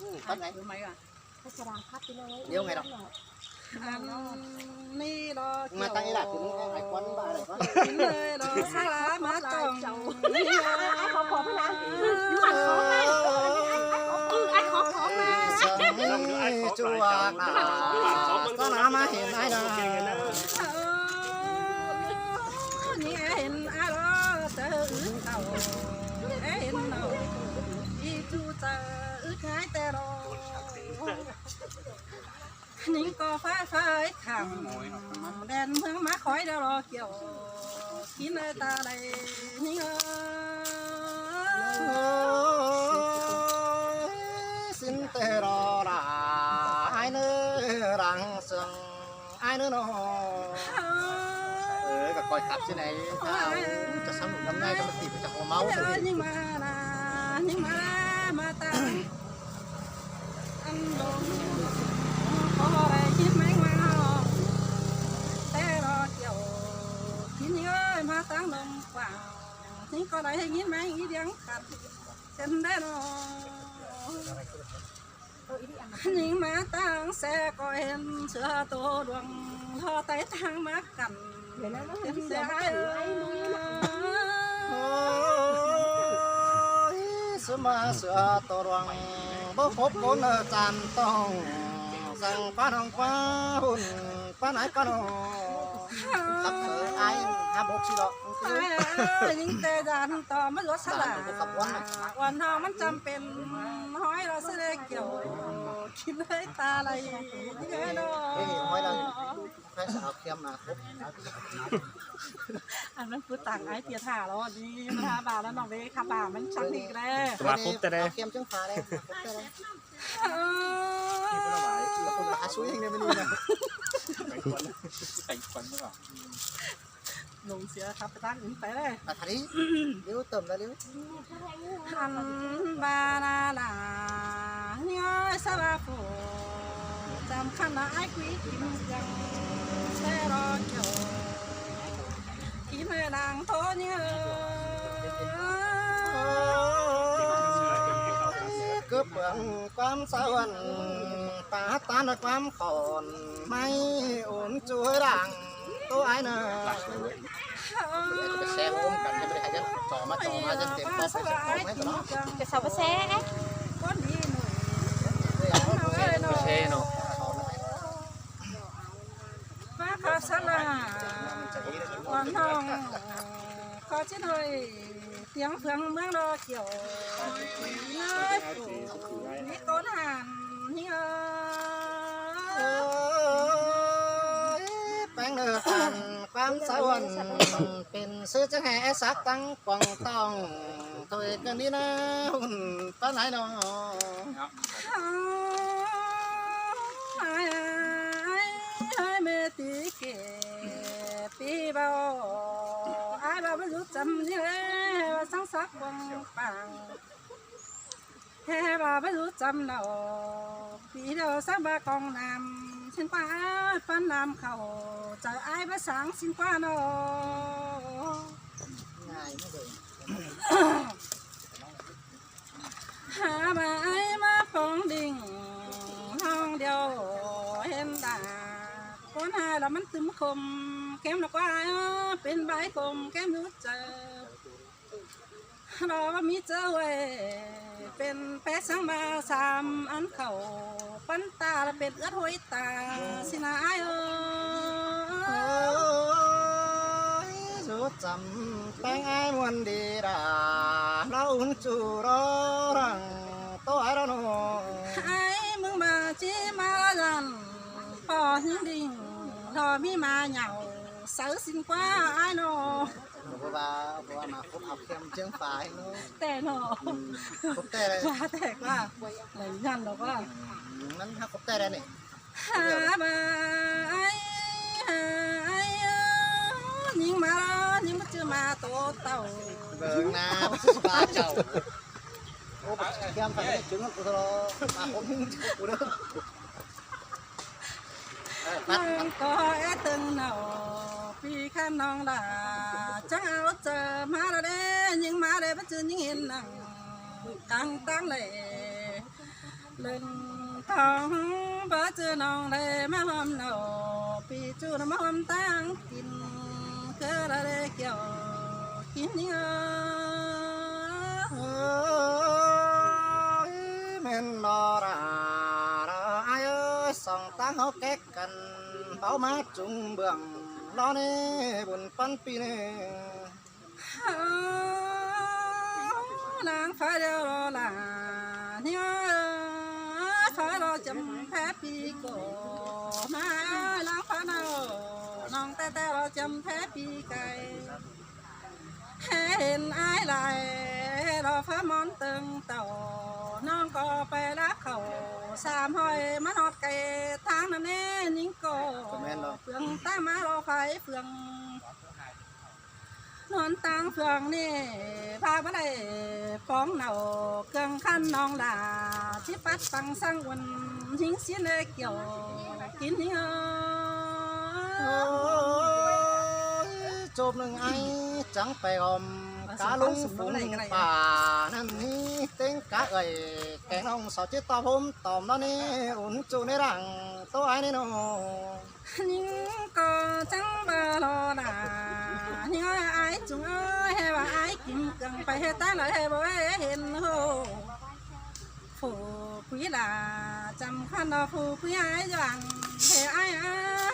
ອືມ ປັດໄຫນ ໄປໄໝວະ ພາສາລາວຄັດໄປເລີຍ ດຽວໄງດອກ ອັນນີ້ດອກ ມາຕັ້ງອີ່ຫຼ້າ ກິນໄອ້ຄວັນບ້າເລີຍວະ ກິນເລີຍດອກ ສາລາມາຕ້ອງ ອ້າຍຂໍຂອງເພິ່ນນະ ອ້າຍຂໍຂອງນະ ອ້າຍຂໍຂອງນະ ສາລາມາເຫັນອ້າຍນະ ເອີ ນີ້ເຫັນອ້າຍລະເຕີອຶດເອົາ ເຫັນເອົາ ອີ່ຈູເຕີອຶດຫາຍແຕ່ລອ ຍິງກໍຟ້າຟ້າໄອ້ຄຳ ແດນເມືອງມາຄອຍດຽວລໍກ່ຽວ ກິນເອີຕາໄດຍິງເອີ ຊິນເຕລໍລາ ອ້າຍເນີ ຫຼັງເຊິ່ງ ອ້າຍເນີເນາະ ເອີ ກໍຄ່ອຍຂັບຊິໄດ ຈະສະໜຸກນຳໃນກໍມາຕີໄປຈາກຫົວເມົາ ຍິງມານະ ຍິງມາລະ ມາຕາ ອັນດົງ ພໍໄດ້ຍິນແມງວ່າຮ້ອງ ແຕ່ລໍກ່ຽວ ກິນເອີຍມາຕັ້ງດົງກວ້າງ ນີ້ກໍໄດ້ຍິນແມງອີດຽງຂັດ ເຊັ່ນໃດນໍ ຍິງມາຕັ້ງແຊກໍເຫັນເສືອໂຕດວງ ລໍໄຕ່ທາງມາ ກັນ ໂອ້ຍ ສະມາເສືອໂຕດວງ ບໍ່ຄົບຄົນຈານຕ້ອງ ສັ່ງປານ້ອງປາຫຸ່ນ ປານາຍປານ້ອງ ຂັບເອີ ອ້າຍ ຫາບົກຊິເລາະ ຍິງແຕ່ຢ້ານຕໍ່ມາລົດສະຫຼາ ອ່ອນເຮົາມັນຈຳເປັນ ຫ້ອຍລະສະເລກຽວ ກິນເລີຍຕາໄຫຼເດີເນາະ ເອີຍ ຫ້ອຍລະ ໃຜຊິເອົາຄຽມມາຄົບ ອັນນັ້ນຄືຕ່າງອ້າຍເຕຍທ່າແລ້ວ ນີ້ມາທາບາແລ້ວ ນ້ອງເດ້ຄາບາ ມັນຊັກນີ້ແລ້ວ ມາຄົບແຕ່ໃດ ເອົາຄຽມຈັ່ງຟ້າແລ້ວ ມາຄົບແຕ່ໃດ ເອີ ອາຊຸຍແຫ່ງໃນມື້ນີ້ນະ ໄປຄວັນ ໄປຄວັນ ລົງເສຍຄັບໄປທາງອື່ນໄປເລີຍ ໄປທາງນີ້ ເລັວເຕີມແລ້ວເລັວ ຫັນບານາລາ ເງີຍສະບາໂຟ ຈຳຄັນລະອ້າຍກຸຍກິນຈັງ ແຕ່ລໍຈອ ກິນໃຫ້ນາງໂທເງີຍ ເກີບເບື້ອງຄວາມສະຫວັນ ປາຕານຄວາມຂອນ ໄມ້ໂອນຈວຍຫຼັງ ໂຕອ້າຍເນີ ໄປແຊະໂຮມກັນ ຈະໄປໃຫ້ຈັ່ງຈໍມາຈໍມາ ຈະເຕັມປອກ ຈະເອົາໄປແຊະ ໄປແຊະເນາະ ປາຄາສະລາ ອ່ອນນ້ອງ ຂໍຊິໜ້ອຍ ຕຽງເຟືອງເມືອງລໍກ່ຽວ ນາຍຜູ້ມີຕົ້ນຫານ ເອີຍ ແປງເນີການຄວາມສະຫວັນ ເປັນຊື່ຈັ່ງແຫ່ສັກຕັ້ງກວາງຕ້ອງ ໂຕເອກກັນນີ້ນາ ຫຸ່ນປານາຍນ້ອງ ອ້າຍ ອ້າຍ ອ້າຍ ເມຕີເກ ປີເບົາ ອ້າຍວ່າບໍ່ຮູ້ຈຳນີ້ແລະ ວ່າສັງສັກກວາງປາງ ແທ້ວ່າບໍ່ຮູ້ຈຳເນາະ ປີດຽວສັກບາກອງນ້ຳ ຊິນກວ່າອ້າຍປັນນ້ຳເຂົ້າ ໃຈອ້າຍບໍ່ສາງຊິນກວ່າເນາະ ງ່າຍມາເລີຍ. ຫາມາໄອມາຟອງດິງ ຫ້ອງດຽວເຫັນດາ ຄົນຫາລະມັນຕຶມຄົມ ເຂັມລະກວ່າເປັນໃບກົມ ເຂັມຢູ່ເຈີ ລະວ່າມີເຈີໄວ້ ເປັນແປດສັງມາສາມອັນເຂົ້າ ປັນຕາລະເປັນເອືອດຫ້ອຍ ຕາຊິນາອ້າຍເອີຍ ສູຈຳແປງອ້າຍມ່ວນດີດາ ລາອຸ່ນຈູລໍລັງໂຕອ້າຍລະໂນ ອ້າຍມຶງມາຈີມາຢັນ ພໍຫຶງດິງ ລໍມີມາເຫຍົາ ເຊົາຊິນກວ່າອ້າຍໂນ ເພາະວ່າ ເພາະວ່າມາຄົບເອົາແຄມເຈີງຝາຍໂນ ແຕ່ໂນ ຄົບແຕ່ ວ່າແຕ່ກວ່າ ໄດ້ຍັນດອກວ່າ ມັນຫາຄົບແຕ່ໄດ້ນີ້ ຫາບາຍ ຫາອາຍ ຍິງມາ ຍິງມາຈື່ມາໂຕເຕົ້າ ເບິ່ງໜ້າປາເຈົ້າ ໂອ້ ບັກເຂົ້ມໄປເຈີກັນກູໂຕ ມາຄົບຍິງກູເດີ ເອີ ປັດ ປັດ ກໍແອດເຖິງເນົາ ປີຄັນນ້ອງຫຼ້າ ຈັ່ງເອົາໃຈມາລະເດ້ ຍິງມາເດ້ ບໍ່ຈື່ຍິງເຫັນໜັງກາງຕາງເລ ເລີນທອງ ບໍ່ຈື່ນ້ອງເດ້ ມາຮ່ວມເນົາ ປີຈູນະມາຮ່ວມຕາງກິນ ຄືລະເດ້ກ່ຽວກິນເອີຍ ໂອ້ຍ ແມ່ນບໍ່ລະ ອ້າຍເອີຍ ສອງຕາເຮົາແກກ ກັນເບົາມາຈຸງເບື້ອງ ລໍເນບຸນປັນປີເນ ນາງຟ້າດຽວລໍຫຼ້າ ເນຍ ຟ້າລໍຈຳແພປີໂກ ນາງຟ້າເນົາ ນ້ອງແຕ້ແຕ້ລໍຈຳແພປີໄກ່ ເຫັນອ້າຍຫຼາຍ ລໍຟ້າມອນເຕີງເຕົາ ນ້ອງກໍໄປລາກເຂົ້າ ສາມຮ້ອຍມາຮອດໄກ ທາງນັ້ນເນຍິງກໍ ກໍແມ່ນແລ້ວ ເຟືອງຕາມມາລໍໄຟເຟືອງ ນອນຕາງເຟືອງນີ້ ພາບໍ່ໄດ້ຂອງເນົາ ເຄື່ອງຄັນນ້ອງຫຼ້າ ທີ່ປັດປັງສັງອຸ່ນ ຫິງຊິນເລກ່ຽວ ກິນຫິງເອີຍ ໂອ້ຍ ຈົບໜຶ່ງໄອ ຈັງໄປອອມ ກາລຸງຝຸ່ນປ່ານັ້ນນີ້ ເຕັງກະເອີຍ ແກງນ້ອງສາວຈິດຕໍ່ຜົມຕອມລະນີ້ ອຸ່ນຈຸໃນຮ່າງໂຕໄອໃນນ້ອງ ຍິງກໍຈັ່ງບໍ່ລໍລາ ຍິງເອີຍ ອ້າຍຈຸງເອີຍ ໃຫ້ວ່າອ້າຍກິນເກືອງ ໄປເຮັດຕາລະໃຫ້ບໍ່ເຫັນໂຫ ຜູ້ຜູ້ຫຼ້າ ຈຳຄັນເນາະ ຜູ້ຜູ້ອ້າຍຢ່າງ ເທອ້າຍອາ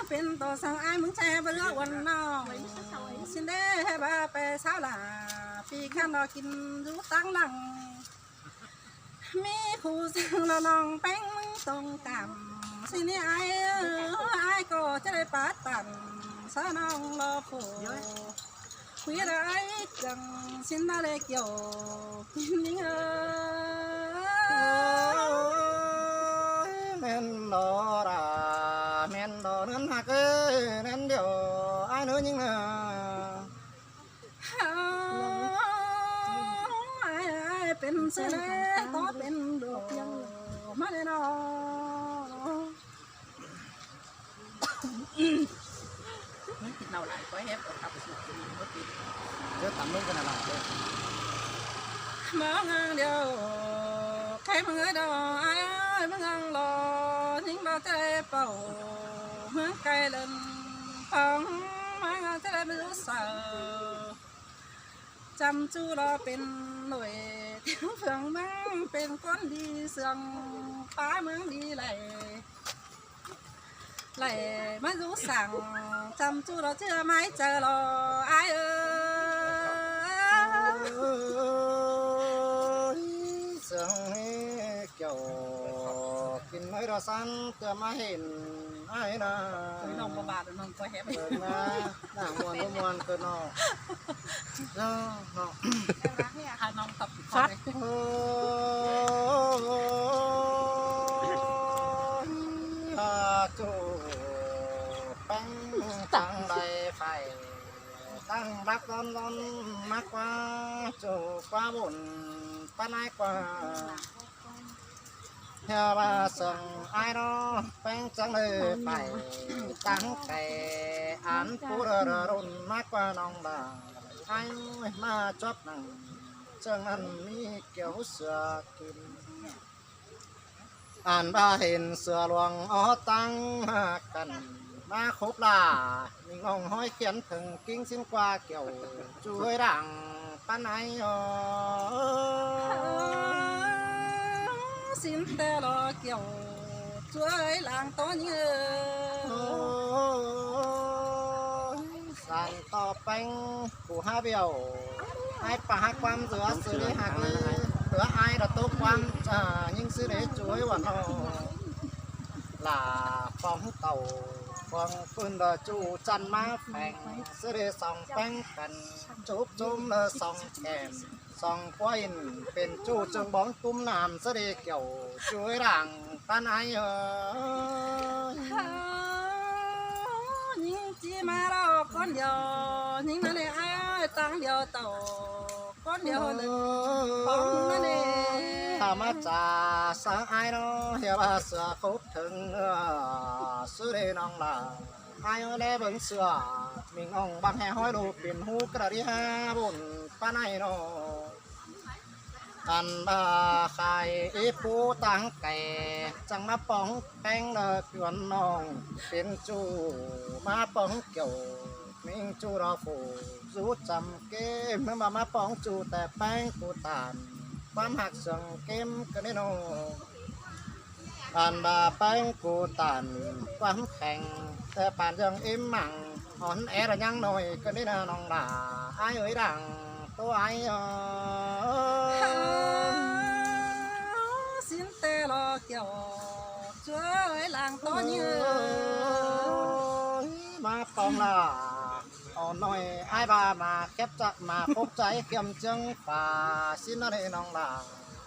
ເປັນໂຕສັງອ້າຍ ມຶງໃຈບໍ່ເຫຼືອອວນນ້ອງ ຊິນເດ ໃຫ້ວ່າໄປສາວຫຼ້າ ປີຄັນເນາະ ກິນຢູ່ຕັງຫຼັງ ມີຄູ່ເຊິ່ງລະນ້ອງແປ້ງມຶງຕົງກຳ ຊິນີ້ອ້າຍເອີຍ ອ້າຍກໍຈະໄດ້ປາດປັນ ສາວນ້ອງລໍຜູ້ ຄຸຍລະອ້າຍເກືອງ ຊິນດາເລກ່ຽວ ກິນນີ້ເອີຍ ໂອ້ຍ ແມ່ນບໍ່ລະ ແມ່ນບໍ່ເນີນຮັກເອີຍ ແມ່ນດຽວອ້າຍເນີນຍິງເນີ ອ້າຍ ອ້າຍເປັນເສືອແລ ຕໍ່ເປັນດອກ ມາແລ້ວເນາະ ເຮົາກິນເຫຼົ້າຫຼາຍ ກໍແຮບເອົາກັບສູ່ກິນບໍ່ຕິດ ເດີ ຕຳລົງກັນນະຫຼາຍເດີ ມາງາງດຽວ ໃຄມາເອີດອກ ອ້າຍເອີຍ ມາງາງລໍ ຍິງບໍ່ເຈເປົ່າ ເມືອງໄກເລີນ ຂອງມາງາງຈະໄດ້ມາຢູ່ໃສ ຈຳຈູລໍເປັນໜ່ວຍ ເມືອງເມືອງເປັນຄົນດີ ເຊື່ອງຟ້າເມືອງດີໄຫຼ ໄຫຼມາຢູ່ສັງ ຈຳຈູລໍເຊື່ອໄມ້ໃຈລໍ ອ້າຍເອີຍ ເຊື່ອງໃຫ້ແກ້ວ ກິນໄມ້ດອກສັນ ເທື່ອມາເຫັນອ້າຍນາ ໂອ້ຍ ນ້ອງບໍ່ບາດ ນ້ອງບໍ່ແຮບ ເອີ ນາ ນາ ມ່ວນບໍ່ມ່ວນເກີນເນາະ ເນາະ ເນາະ ພານ້ອງຕອບ ໂອ້ຍ ອາ ຈູ ແປ້ງຈັ່ງໃດໄຟ ຕັ້ງບັກລອນໆ ມາກວ່າ ຈູກວ່າບຸນ ປານາຍກວ່າ ເພື່ອວ່າເຊິ່ງອ້າຍເນາະ ແປ້ງຈັ່ງເລີຍໄປ ຕັ້ງແຕ່ອັນປູເດີລຸນມາກວ່ານ້ອງຫຼ້າ ອ້າຍມາຈອບໜັງ ຈັ່ງນັ້ນມີແກ້ວເສືອກິນ ອັນວ່າເຫັນເສືອຫຼວງອອກຕັ້ງມາກັນ ມາຄົບຫຼ້າ ມີງອງຫ້ອຍຂຽນເຖິງກິ່ງສິ້ນກວ່າແກ້ວ ຈູເອີຍ ດັ່ງປານໃດ ເອີ ສິ້ນແຕ່ລໍແກ້ວ ຈູເອີຍ ລາງໂຕນີ້ເອີ ໂອ້ຍ ສັນຕໍ່ແປ້ງ ຜູ້ຫາວຽວ ອ້າຍປາກຄວາມເຫຼືອ ຊື່ໄດ້ຮັກເລີຍ ເຫຼືອອ້າຍລະຕົກຄວາມ ຈາຍິງຊື່ໄດ້ຈວຍວ່ານ້ອງ ຫຼ້າຟອງເຕົາ ຟອງປືນລະຈູຈັນມາແຝງ ຊື່ໄດ້ສອງແປ້ງກັນ ຈູບຈຸ້ມລະສອງແກ້ມ ສອງປ້ອຍເປັນຈູ້ຈຶ່ງບ້ອງຕຸ້ມນ້ຳ ສະເດກ່ຽວ ຊ່ວຍຫຼັງຕານອາຍເອີຍ ຍິງຈີມາລອກຄົນດຽວ ຍິງນັ້ນເດອ້າຍ ຕາງດຽວເຕົ້າ ຄົນດຽວເລີຍ ຂອງມຶງນັ້ນເດ ຖ້າມາຈາສາອາຍເນາະ ເຮັດວ່າເສືອຄົບເຖິງ ສະເດນ້ອງຫຼ້າ ອ້າຍເອີຍ ແລເບິ່ງເສື້ອ ມິງອອງບັກແຮ່ຮ້ອຍໂລ ເປັນຮູກະດາດທີ່ຫ້າບົນປານໃດນໍ. ອັນວ່າຂາຍເອປູຕ່າງແກ່ ຈັ່ງມາປ່ອງແປ້ງເດີເພື່ອນນ້ອງ ເປັນຈູ່ມາປ່ອງກ່ຽວ ມິງຈູ່ລໍຟູ ຊູຈຳເກມ ເມື່ອມາ ມາປ່ອງຈູ່ແຕ່ແປ້ງກູຕານ ຄວາມຮັກເຊື່ອງເກມກັນເນາະ. ອັນວ່າແປ້ງກູຕານ ຄວາມແຂງ ແຕ່ປານຍັງເອັມມັງ ອ່ອນແອລະຍັງໜ້ອຍ ກໍນີ້ນະນ້ອງຫຼ້າ ອ້າຍເອີຍ ດັງໂຕອ້າຍເອີຍ ສິນແຕ່ລໍກ່ຽວ ຊ່ວຍລ້າງໂຕເຍີ ມາປອງຫຼ້າ ອ່ອນໜ້ອຍ ອ້າຍວ່າມາແຄບຈະ ມາພົບໃຈ ເຂັ້ມເຈີງຝາ ສິນນະເນນ້ອງຫຼ້າ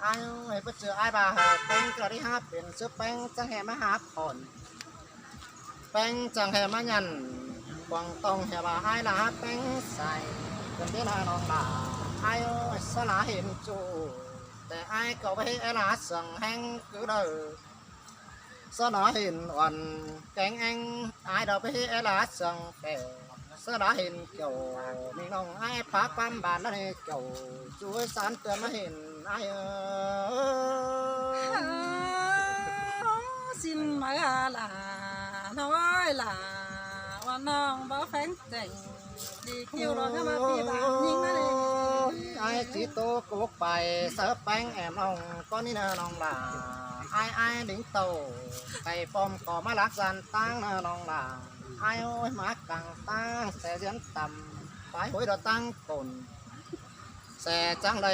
ອ້າຍເອີຍ ປະເຈີອ້າຍວ່າ ແປ້ງກະລິຫາເປັນ ຊື່ແປ້ງຈັ່ງແຫ່ມາຫາຜ່ອນ ແປ້ງຈັ່ງແຫ່ມາຍັນ ກວາງຕ້ອງແຫ່ວ່າອ້າຍຫຼ້າແປ້ງໃສ ເປັນເດລານ້ອງຫຼ້າ ອ້າຍສະຫຼາເຫັນຈູ ແຕ່ອ້າຍກໍໄວ້ແອລາເຊື່ອງແຮງຄືເດີ ສະຫຼາເຫັນອ່ອນແກງແອງ ອ້າຍດອກໄວ້ແອລາເຊື່ອງແປ ສະຫຼາເຫັນກ່ຽວ ມີນ້ອງອ້າຍພາຄວາມບານນັ້ນໃຫ້ກ່ຽວ ຊ່ວຍສານເຕືອນມາເຫັນອ້າຍເອີຍ ສິນມາຫຼ້ານ້ອຍຫຼ້າ ວ່ານ້ອງບໍ່ແຟງແຈ້ງ ດີຄິວລອກມາປີບາງຍິງນະເດ ອ້າຍຈີໂຕໂກກໄປ ເສີບແປ້ງແອມນ້ອງ ກໍນີ້ນະນ້ອງຫຼ້າ ອ້າຍອ້າຍລິງເຕົ້າ ໄກ່ປ້ອມກໍມາລັກສັນຕັ້ງນະນ້ອງຫຼ້າ ອ້າຍໂອ້ຍ ມາກາງຕັ້ງແສເດືອນຕ່ຳ ປາຍໂຫຍດອກຕັ້ງກົນ ແສຈັ່ງໄດ້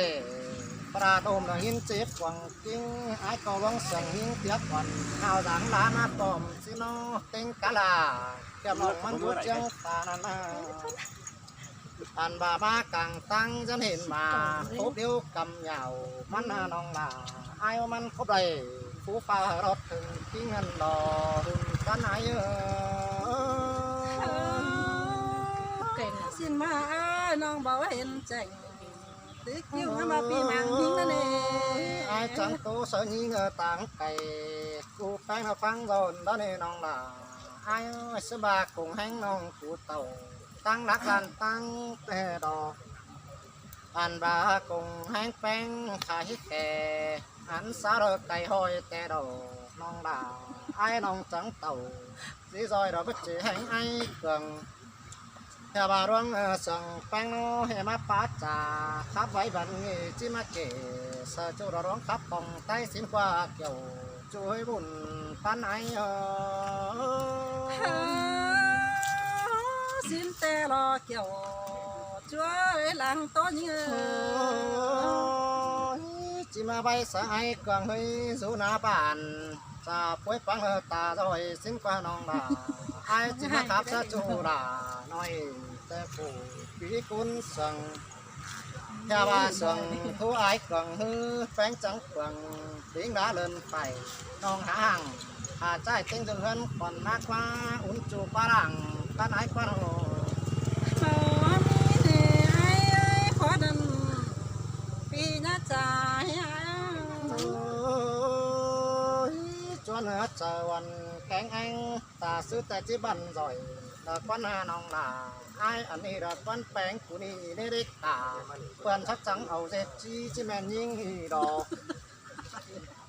ປາໂດມລະຍິນເຈັບຫວັງກິງ ອ້າຍກໍຫວັງສຽງຍິງຕຽກອ່ອນ ຫາວດັງລານາປ້ອມຊິໂນເຕັງກະລາ ແກ້ມອງມັນຢູ່ຈຽງຕານັ້ນນາ ອັນວ່າມາກາງຕັ້ງ ຈະເຫັນມາຄົບດຽວກຳຍາວ ມັນນານ້ອງຫຼ້າ ອ້າຍມັນຄົບໄດ້ ຜູ້ຟ້າຮອດເຖິງກິງຫັ້ນລອ ຫຶ້ມກັນອ້າຍເອີຍ ເກັ່ງສິນມາອ້າຍ ນ້ອງບໍ່ເຫັນແຈ້ງ ຕິດຄິວມາປີມັງຍິງນະເນ ອ້າຍຈັງໂຕສະຍິງຕາງໄກ ກູແປ້ງນະຟັງດອນດາເນນ້ອງຫຼ້າ ອ້າຍເອີຍ ສະບາກົງແຮງນ້ອງກູເຕົ້າ ຕັ້ງຫຼັກການຕັ້ງແຕ່ດອກ ອັນວ່າກົງແຮງແປ້ງຂາຍແກ່ ອັນສາເລີໄກ່ຫ້ອຍແຕ່ດອກ ນ້ອງຫຼ້າ ອ້າຍນ້ອງຈັງເຕົ້າ ຊິຊອຍດອກເປັດຈີແຮງໄອ້ເຄື່ອງ ແຕ່ວ່າລວງເອີ ເຊິ່ງແປ້ງໂນ ເຮມາປາຈາ ຂັບໄວ້ບັນນີ້ຈິມາເກ ເສີຈູລະລວງຂັບປ່ອງໃຕ້ສິນກວ່າກ່ຽວ ຈູເຮີຍບຸນປັນໄອເອີ ສິນແຕ່ລໍກ່ຽວ ຊ່ວຍຫຼັງໂຕຍິງເອີ ໂອ້ຍ ຈິມາໄວ້ສາໄອກວາງເຮີຍ ຊູໜ້າບ້ານ ຈາປ່ວຍປັງເອີ ຕາດອຍສິນກວ່ານ້ອງຫຼ້າ ອ້າຍຈິມາຂັບສະຈູຫຼ້ານ້ອຍ ແຕ່ຜູ້ປີກຸນເຊິ່ງ ແຕ່ວ່າເຊິ່ງຜູ້ອາຍກວາງເຮີ ແປ້ງຈັງກວາງ ປິງດາເລີນໄປ ນ້ອງຫາຫາງ ຫາຈ່າຍເຕັງເຮືອນ ກ່ອນມາກວ່າອຸ່ນຈູປາລັງ ກັນອາຍກວ່ານ້ອງ ໂອ້ ມີເດ ອາຍ ອາຍ ຂໍດັນ ປີນາຈາຍ ໂອ້ຍ ຈວນເຮືອຈາວັນ ແກງແອງ ຕາຊື້ແຕ່ຈິບັນຈອຍ ລະກວນຫານ້ອງຫຼ້າ ອາຍອັນນີ້ລະກວນແປງ ກູນີ້ເນເດັກຕາ ເພື່ອນຊັກຈັງເອົາເຈັດຈີ ຈິແມ່ນຍິງອີດອກ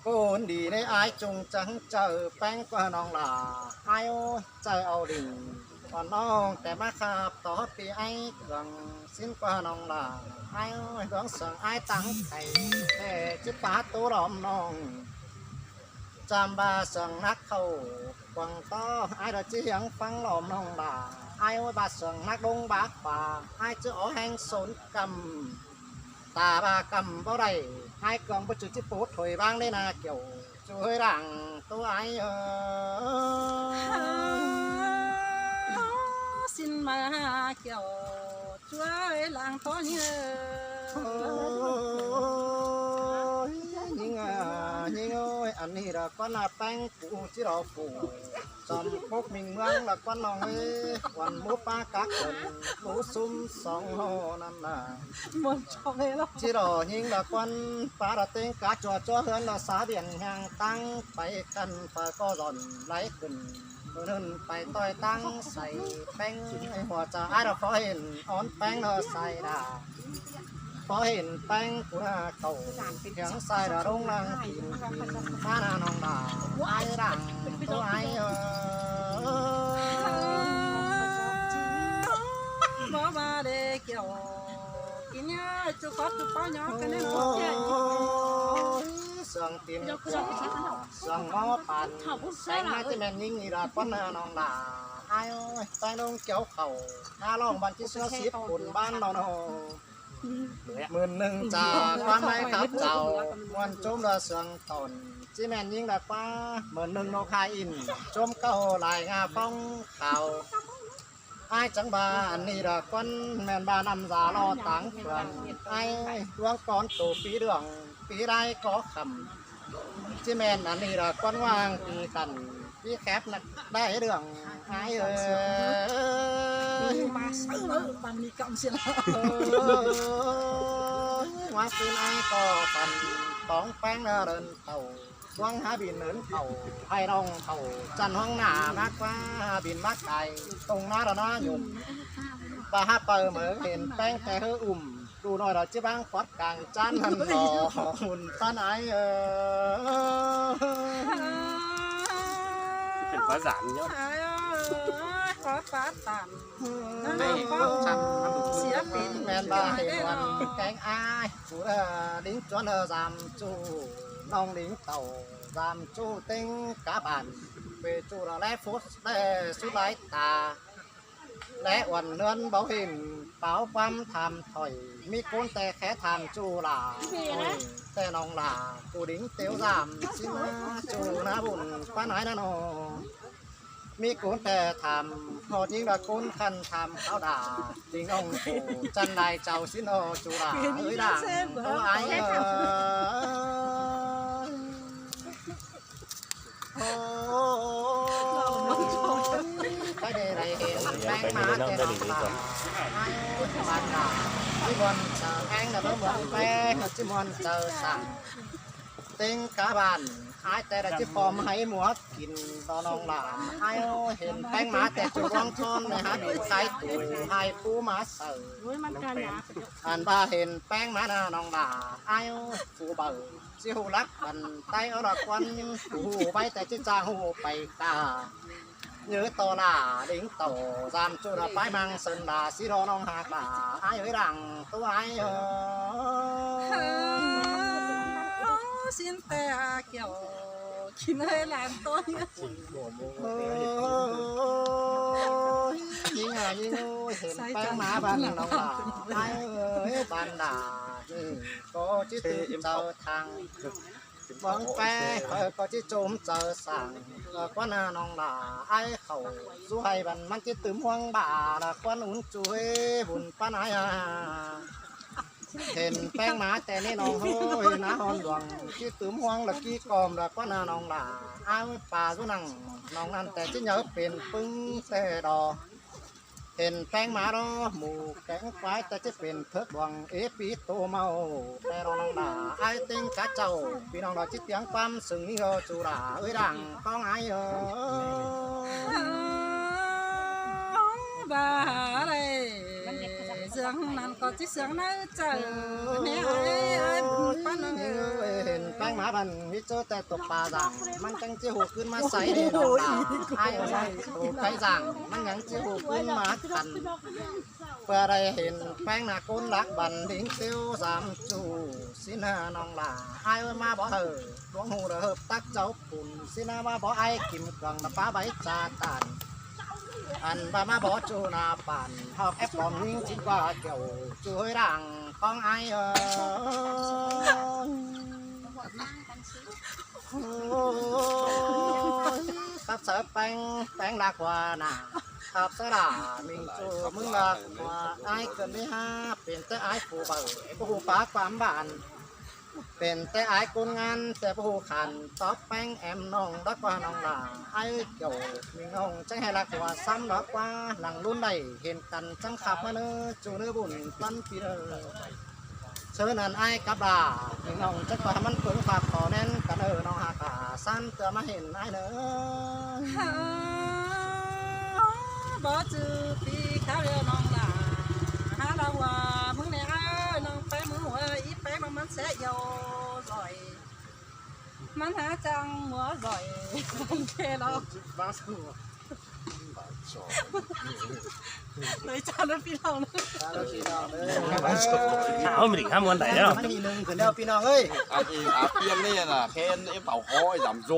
ໂກນດີເນ ອາຍຈົ່ງຈັງເຈີແປງກວ່ານ້ອງຫຼ້າ ອາຍໂອ້ຍ ເຈີເອົາດິນ ວ່ານ້ອງແຕ່ມາຄາບ ຕໍ່ຮອດປີອາຍເຄື່ອງ ສິນກວ່ານ້ອງຫຼ້າ ອາຍໂອ້ຍ ດວງສອງອາຍຕັ້ງໃຈ ແຕ່ຈິປາໂຕຫຼອມນ້ອງ ຈຳບາເຊິ່ງນັກເຂົ້າ ກວາງຕໍ່ ອາຍດອກຈີຫຽງຟັງຫຼອມນ້ອງຫຼ້າ ອາຍໂອ້ຍ ບາເຊິ່ງນັກລົງບາກປາ ອາຍຈະເອົາແຮງສົນກຳ ຕາບາກຳບໍ່ໄດ້ ອາຍເກືອງບໍ່ຈຸຈິປູດຖອຍວາງໄດ້ນາກ່ຽວ ຈວຍຫຼັງໂຕອາຍເອີ ສິນມາກ່ຽວ ຈວຍຫຼັງໂຕເອີ ໂອ້ຍ ຍິງເອີ ຍິງເອີຍ ອັນນີ້ລະກວນນາແປງ ກູຈິລໍປູ ຈອມປົກມິງເມືອງລະກວນນ້ອງເອີຍ ກວນໝູປ່າກາຄົນ ໝູຊຸມສອງຫໍ່ນັ້ນນະ ມ່ວນຈອຍລະ ຈິລໍຍິງລະກວນ ປາລະເຕັງກາຈົວຈົວເຮືອນລະສາບຽນ ຍ່າງຕັ້ງໄປກັນ ຝາກໍຫຼອນໄຫຼຂຶ້ນ ເດີນໄປຕ່ອຍຕັ້ງໃສ່ແປ້ງໃນຫົວໃຈ ອ້າຍດອກ ພໍເຫັນອ່ອນແປ້ງເດີໃສ່ດາ ພໍເຫັນແປ້ງກູໜ້າເຂົາ ທຽງໃສ່ດາລົງນາງກິນ ມາໜ້ານ້ອງດາ ອ້າຍດັງໂຕອ້າຍເອີຍ ບໍ່ວ່າໄດ້ກ່ຽວ ກິນຫຍ້າຈຸຄອດຈຸປ້າຫຍ້າກັນແນ່ນອນ ໂອ້ຍ ສຽງຕີນ ສຽງໝໍປານ ແປ້ງມາຈະແມ່ນຍິງອີດາກວ່າໜ້ານ້ອງດາ ອ້າຍເອີຍ ແປ້ງລົງກ່ຽວເຂົ້າ ຫາລອງບັນຈິເສືອສິບບຸນບ້ານເຮົາເນາະ ໝື່ນໜຶ່ງຈາກບ້ານໄມ້ຄັບເຈົ້າ ມ່ວນໂຈມລະສຽງຕອນ ຈິແມ່ນຍິງດາກວ່າ ໝື່ນໜຶ່ງນົກຄາອິນ ໂຈມເກົ່າລາຍງາຟອງຂາວ ອ້າຍຈັ່ງວ່າອັນນີ້ດອກ ຄວນແມ່ນວ່ານ້ຳຢາລໍຕາງເຟືອງ ອ້າຍດວງກ່ອນໂຕປີເດືອງ ປີໄດ້ກໍຄ່ຳ ຊິແມ່ນອັນນີ້ດອກ ຄວນວ່າງປີກັນ ປີແຄບນັກໄດ້ເລື່ອງ ອ້າຍເອີຍ ມາເຊີບານມີກຳສິລະ ໂອ້ຍ ວ່າຄືນອ້າຍກໍຝັນ ຂອງແປ້ງເດີນເຂົ້າ ຫວັງຫາບິນເດີນເຂົ້າ ໃຫ້ນ້ອງເຂົ້າ ຈັນຫ້ອງໜ້າມາກວ່າ ຫາບິນມາກາຍ ຕົງໜ້າລະນາຍົມ ປາຫາເປີເໝີເຫັນແປ້ງແຕ່ເຮີອຸ້ມ ດູໜ້ອຍລະຈິບາງຄອດກາງຈານຫັ້ນໜໍ ຫຸ່ນປານອ້າຍເອີຍ ເປັນພາສາເນາະ ອ້າຍເອີຍ ຂໍປາດຕາມ ໃນຄວາມຈຳ ເສຍເປັນ ແມ່ນວ່າເຫັນວັນແກງອ້າຍ ຜູ້ເອີ ລິງຈວນເອີ ສາມຈູ້ ນ້ອງລິງເຕົ້າ ສາມຈູ້ເຕັງກາບານ ເປຈູ້ລະແລຟຸດແລສຸດລາຍຕາ ແລອວນເນີນເບົາເຫັນ ປາວຄວາມຖາມຖອຍ ມີກູນແຕ່ແຄ່ຖາມຈູ້ຫຼ້າ ໂອ້ຍ ແຕ່ນ້ອງຫຼ້າ ຜູ້ດິງເຕີວສາມ ຊິມາຈູ້ນາບຸນປານອ້າຍນະນໍ ມີກູນແຕ່ຖາມ ຮອດຍິງລະກູນຄັນຖາມເຂົາດາ ດິງອອງໂກ ຈັນລາຍເຈົ້າຊິນອອຈູ້ຫຼ້າ ເອີຍ ດັງໂຕອ້າຍເອີຍ ໂອ້ຍ ໄດ້ໄດ້ເຫັນແປ້ງມາແຕ່ນອກລາ ບ້ານນາ ທີ່ບ່ອນເຈົ້າແປ້ງນະ ເມືອງແປ້ງທີ່ບ່ອນເຈົ້າສ້າງ ເຕັງກາບ້ານ ອ້າຍແຕ່ລະຈິບອມໃຫ້ໝວກກິນຕໍ່ນ້ອງຫຼ້າ ອ້າຍເອີຍ ເຫັນແປ້ງມາແຕ່ຈຸດວອງຊອນ ໃນຫາດີຂາຍຕູໃຫ້ປູມາເສີ ໂອ້ຍ ມັນກະໜາ ອັນວ່າເຫັນແປ້ງມານະນ້ອງຫຼ້າ ອ້າຍເອີຍ ຜູ້ເບົາ ຊິຮູ້ລັກບັນໄດເອົາລະຄວັນ ຮູ້ໄວແຕ່ຈິຈາຮູ້ໄປກາ ເຢີຕໍ່ຫຼ້າ ດິງຕໍ່ ສາມຈຸດລະປາຍມັງເຊິ່ນລາ ຊິລໍນ້ອງຫາກຫຼ້າ ອ້າຍເອີຍ ດັງໂຕອ້າຍເອີຍ ຊິນແຕ່ອາກ່ຽວ ກິນເອີຍຫຼານໂຕ ໂອ້ຍ ຍິງຫາຍິງໂອ້ຍ ເຫັນແປ້ງມາບ້ານນ້ອງຫຼ້າ ອ້າຍເອີຍ ບ້ານຫຼ້າ ກໍຈິຕື່ມເຈົ້າທາງ ຫວັງແປຂ້ອຍກໍຈິໂຈມເຈົ້າສ້າງ ກວ່າໜ້ານ້ອງຫຼ້າ ອ້າຍເຂົ້າສູ່ໃຫ້ບັນ ມັນຈິຕື່ມຫວງບາລະຄວັນອຸ່ນຈຸ້ຍບຸນປານອ້າຍ ເຫັນແປ້ງມາແຕ່ນີ້ນ້ອງໂອ້ຍ ໜ້າຮ້ອນດວງ ຈິຕື່ມຫວງລະກີກອມລະກວ່າໜ້ານ້ອງຫຼ້າ ອ້າຍປາຢູ່ນັ່ງ ນ້ອງນັ້ນແຕ່ຈິເຫຍີເປັນປຶ້ງແຕ່ດອ ເຫັນແປ້ງມາລໍ ໝູແກງຄວາຍ ແຕ່ຈະເປັນເພິກບວງ ເອປີໂຕເມົາ ແຕ່ລອງນາ ອ້າຍເຕັງກະເຈົ້າ ພີ່ນ້ອງລາວຈິຕຽງຄວາມ ຊຶ່ງມີເຮົາຈຸລາ ເອີຍ ດັ່ງຂອງອ້າຍເອີຍ ບາໄດ້ເຊື່ອງນັ້ນກໍຊິເຊື່ອງໃນ ເຈົ້າແມ່ເອີຍ ອ້າຍບຸນປັນເອີຍ ເຫັນແປ້ງມາພັນ ມີເຈີແຕ່ຕົກປາຢ່າງ ມັນຈັ່ງຊິຮູ້ຄືນມາໃສ່ເດ້ນ້ອງຫຼ້າ ອ້າຍເອີຍ ໂຕໄກຢ່າງ ມັນຍັງຊິຮູ້ຄືນມາຄັນ ເພື່ອໄດ້ເຫັນແປ້ງໜ້າຄົນລັກບັນດິງເຊວສາມຈູ້ ຊິນຫານ້ອງຫຼ້າ ອ້າຍເອີຍ ມາບໍ່ເຮີ ຫຼວງຫູເດີເຮີບຕັກເຈົ້າປຸນ ຊິນຫາມາບໍ່ ອ້າຍກິມເຄື່ອງ ນຳປາໃບຈາຕານ ອັນວ່າມາບໍ່ຈູໜ້າປານ ຮອກແອບປອມຍິງຈິກວ່າແກ້ວ ຈູເຮີຍ ດັ່ງຂອງອ້າຍເອີຍ ໂອ້ຍ ຄັບສາແປ້ງ ແປ້ງລາກວ່າໜ້າ ຄັບສາຫຼ້າມິງຈູ ມຶງລາກວ່າອ້າຍເກີນໄດ້ຫາ ເປັນແຕ່ອ້າຍຜູ້ເບົາ ບໍ່ຮູ້ປາກຄວາມບານ ເປັນແຕ່ອ້າຍຄົນງານ ແຕ່ບໍ່ຮູ້ຂັນ ຕອບແປ້ງແອມນ້ອງ ດອກວ່ານ້ອງຫຼ້າ ອ້າຍເຈົ້າມິງນ້ອງ ຈັ່ງໃຫ້ລາກວ່າຊ້ຳ ດອກວ່າຫຼັງລຸນໄດ້ເຫັນກັນ ຈັ່ງຂັບມາເນີ ຈູເນີບຸນປັນປີເດີ ເຊີນອັນອ້າຍກັບຫຼ້າ ນ້ອງຈັກວ່າມັນເພິງຝາກຂໍແໜ້ນກັນເອີ ນ້ອງຫາກາ ຊັ້ນເທື່ອມາເຫັນອ້າຍເດີ ບໍ່ຈື່ປີກາວແລ້ວນ້ອງຫຼ້າ ຫາລາວວ່າມຶງແດ່ອ້າຍ ນ້ອງໄປເມືອງຫົວ ອີແປງວ່າມັນແຊະຢຽວຢອຍ ມັນຫາຈັ່ງຫົວຢອຍ ມັນເທລອກ ໂດຍຈານເດີພີ່ນ້ອງເດີ ເອົາມາດິຫາມ່ວນໄດ້ແລ້ວ ມັນທີໜຶ່ງຂຶ້ນແລ້ວພີ່ນ້ອງເອີຍ ອັນອີອາປຽນນີ້ນະ ແຄນເອັຟເອົາຄໍ້ດຳໂຊ